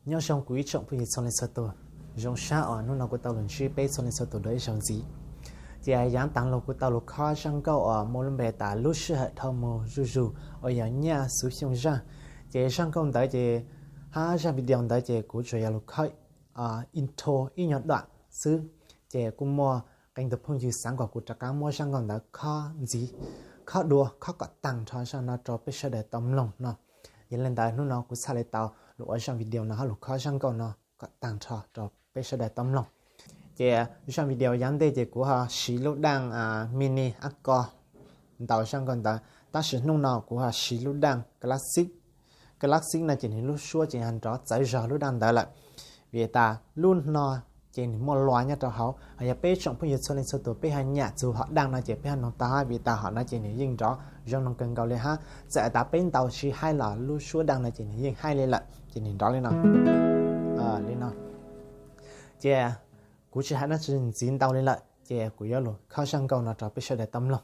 Nyob zoo kuv ib tsoom phooj ywg txhua leej txhua tus, zoo sab uas hnub no kuv tau los ntsib peb txhua leej txhua tus dua ib zaug ntxiv. Ces yav taag los kuv tau los khob zaj nkauj uas muaj lub npe tas lub sij hawm dhau mus zuj zus uas yog Nyaj Xuv Xyooj zaj. Ces zaj nkauj ntawd ces, hab zaj video ntawd ces kuv tsuas yog los khob intro ib nyuag duam xwb. Ces kuj muaj qee tus phooj ywg xaav kom kuv rov qab muab zaj nkauj ntawd khob ntxiv, khob dua, khob kom taag nrho zaj no rau peb sawv daws tau mloog no. Yog le ntawd hnub no kuv txhaj le tau los ua zaj video no hab los khob zaj nkauj no kom taag nrho rau peb sawv daws tau mloog. Ces zaj video yav ntej ces kuv ho siv lub daaj mini ab ko ntaus zaj nkauj ntawd, tab sis hnub no kuv ho siv lub daaj classic. Classic no ces nwg lub suab ces ho nrov txawv zog lub daaj ntawd lawm, vim tas lub no ces nwg muaj lua nyob rau hauv. Hos yog peb tsoom phooj ywg txhua leej txhua tus peb ho nyam txug hom daaj no ces peb ho noog tau hab, vim tas hom no ces nwg yeej nrov zoo noog kawg nkaus le hab. Txawm tas peb ntaus tsis haib los lub suab daaj no ces nwg yeej haib le lawm, ces nwg nrov li no, li no. Ces kuv tsis has dab tsi ntxiv ntau li lawm, ces kuv yuav los khob zaj nkauj no rau peb sawv daws tau mloog.